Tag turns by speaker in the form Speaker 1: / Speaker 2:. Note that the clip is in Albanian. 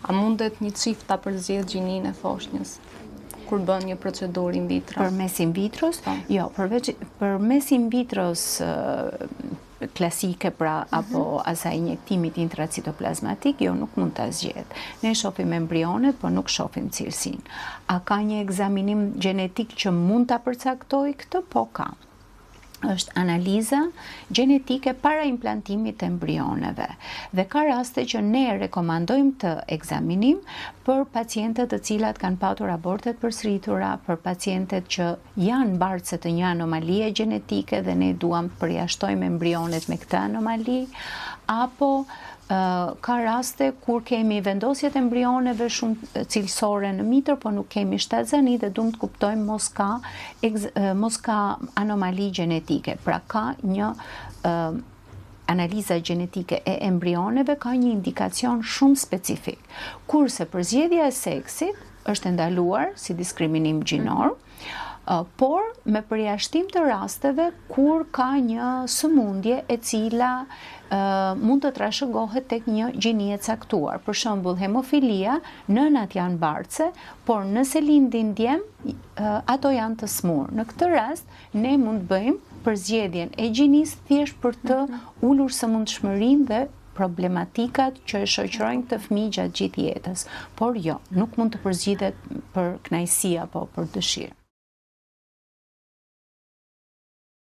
Speaker 1: A mundet një çift ta përzgjedhë gjininë e foshnjës kur bën një procedurë in vitro?
Speaker 2: Përmes in vitros? Po. Jo, përveç përmes in vitros klasike pra mm -hmm. apo asaj injektimit intracitoplazmatik, jo nuk mund ta zgjedhë. Ne shohim embrionet, por nuk shohim cilësinë. A ka një ekzaminim gjenetik që mund ta përcaktojë këtë? Po ka është analiza gjenetike para implantimit të embrioneve. Dhe ka raste që ne rekomandojmë këtë ekzaminim për pacientët të cilat kanë patur aborte të përsëritura, për pacientet që janë mbartëse të një anomalie gjenetike dhe ne duam të përjashtojmë embrionet me këtë anomali, apo ka raste kur kemi vendosjet e embrioneve shumë cilësore në mitër, po nuk kemi shtatzani dhe duam të kuptojmë mos ka mos ka anomali gjenetike. Pra ka një analiza gjenetike e embrioneve ka një indikacion shumë specifik. Kurse përzgjedhja e seksit është e ndaluar si diskriminim gjinor, por me përjashtim të rasteve kur ka një sëmundje e cila mund të trashëgohet tek një gjini e caktuar. Për shembull, hemofilia, nënat janë bartëse, por nëse lindin djem, ato janë të sëmurë. Në këtë rast, ne mund të bëjmë përzgjedhjen e gjinisë thjesht për të mhm. ulur sëmundshmërinë dhe problematikat që e shoqërojnë këtë fëmijë gjatë gjithë jetës. Por jo, nuk mund të përzgjidhet për kënaqësi apo për dëshirë.